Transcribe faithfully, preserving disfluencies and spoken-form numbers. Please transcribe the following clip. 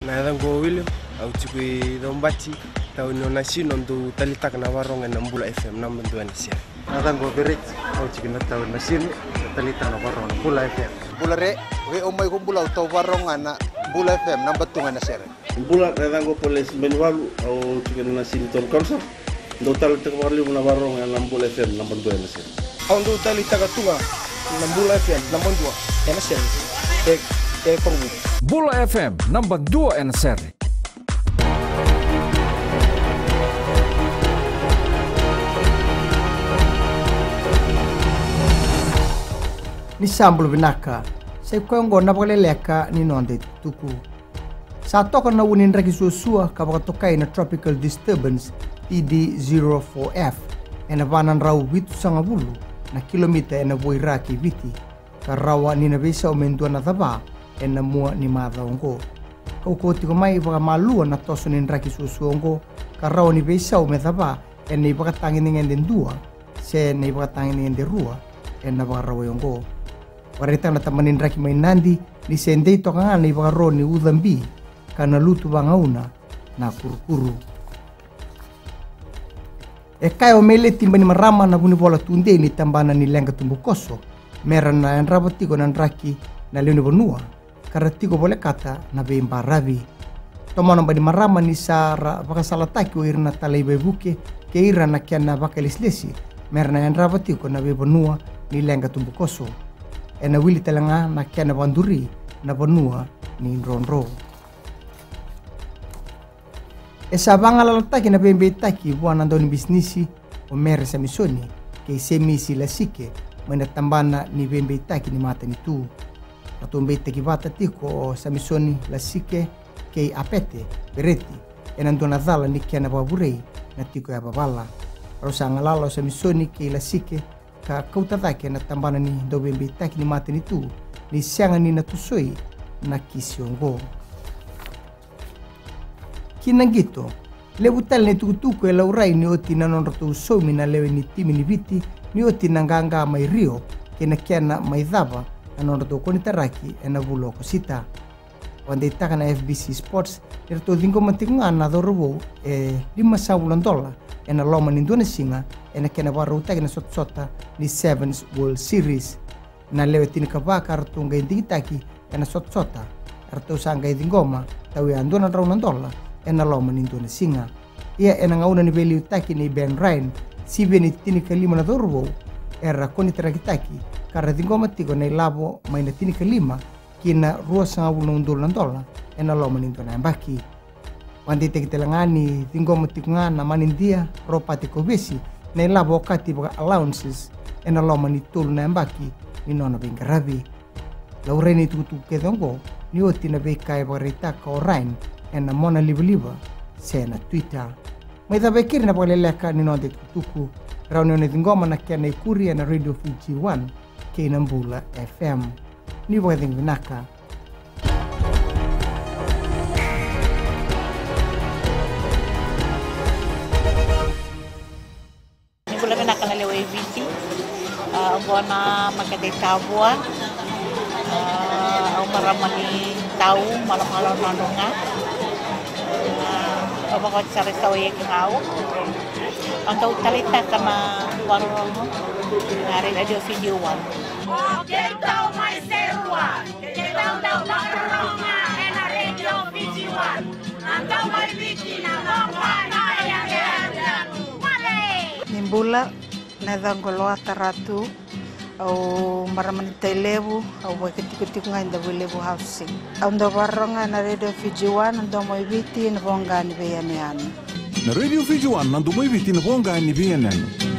Na yacaqu o William, au tiko i Caubati, tauni o Nasinu, au dau talitaka na varogo ena Bula F M, naba dua ena sere. Na yacaqu o Vereti, au tiko na tauni o Nasinu, na talitaka na varogo na Bula F M. Bula re, vei au mai ko Bula, au tau varogo ga na Bula F M, naba tu ga ena sere. Bula, na yacaqu o Paulesi Benivalu, au tiko na Nasinu Town Council. Dau talitaka vakalevu na varogo ena Bula F M naba dua ena sere. Au dau talitaka tu ga na Bula F M naba dua ena sere. E, e Korovou. Bula F M naba dua ena sere. Ni sa bula vinaka. Sa i koya oqo na vakaleleka ni noda itukutuku. Sa toka na ua ni draki suasua ka vakatokai na Tropical Disturbance T D zero four F ena va na drau vitusagavulu na kilomita ena vuaira kei Viti, ka rawa ni na veisau me dua na cava ena mua ni macawa oqo. Kaukauwa tiko mai vakamalua na toso ni draki suasua oqo, ka rawa ni veisau me cava ena ivakatagedegede dua se na ivakatagedegede rua ena vakarawai oqo. Vakaraitaka na tabana ni draki mai Nadi ni se dei toka ga na ivakaro ni ucabi ka na lutu vagauna na kurukuru. E kaya o Meleti Bainimarama na vunivola tudei ni tabana ni leqa tubukoso me ra na yadrava tiko na draki na lewe ni vanua, ka ra tiko volekata na veibaravi. Tomana o Bainimarama ni sa ra vakasalataki o ira na talai veivuke kei ira na kena vakailesilesi me ra na yadrava tiko na veivanua ni leqa tubukoso. Ena wili tale ga na kena vakaduri na vanua ni drodro. E sa vagalalataki na veibeitaki vua na dauni bisinisi o Mere Samisoni kei Semisi Lasike mai na tabana ni veibeitaki ni matanitu. Ratou beitaki vata tiko o Samisoni Lasike kei Apete Vereti ena dua na cala ni kena vakavurei na tiko yavavala. Rau sa galala o Samisoni kei Lasike ka kauta cake na tabana ni dauveibeitaki ni matanitu ni sega ni na tosoi na kisi oqo. Ki na qito, levu tale na itukutuku e laurai ni oti na nodratou saumi na lewe ni timi ni Viti ni oti na qaqa mai Rio kei na kena mai cava na nodratou konitaraki ena vula o Okosita. Vakadeitaka na F B C Sports ni ratou ciqoma tiko ga na cauravou e limasagavulu na dola ena loma ni dua na siga ena kena vakarautaki na sotasota ni Sevens World Series. Na lewe tinikava ka ratou qai digitaki ena sotasota, eratou sa qai ciqoma tauya dua na drau na dola ena loma ni dua na siga. Ia ena gauna ni veiliutaki nei Ben Ryan, sivia ni tinikalima na cauravou era konitarakitaki ka ra ciqoma tiko na ilavo mai na tinikalima ki na ruasagavulu na udolu na dola ena loma ni dua na yabaki. Vakadeitaki tale ga ni ciqoma tiko ga na manidia Ropate Kovesi na ilavo okati vaka allowances ena loma ni tolu na yabaki ni nona veiqaravi. Laurai na itukutuku kece oqo ni oti na veika e vakaraitaka o Ryan ena mona livaliva se na Twitter. Mai cava e keri na vakaleleka ni noda itukutuku. Rawa ni o na ciqoma na kena ikuri ena Radio Fiji One kei na Bula F M. Ni vakacegu vinaka. Ni bula vinaka na lewe i Viti. A, oqo na makete i Tavua. A, au marama ni Tau, Malomalo, Nadroga. A, au vakawati sara i Sawaia ki Gau. Au dau taleitaka na vakarorogo na Radio Fiji One. O keitou mai Serua, keitou dau vakarorogo ena Radio Fiji One. Na dau mai Viti na noqu na yanuyanu. Ni bula, na yacaqu o Loata Ratu, au marama ni Tailevu, au vakaitikotiko ga i Davuilevu Housing. Au dau vakarorogo ena Radio Fiji One, na domo i Viti, na voqa ni veiyanuyanu. Na Radio Fiji One, na domo i Viti, na voqa ni veiyanuyanu.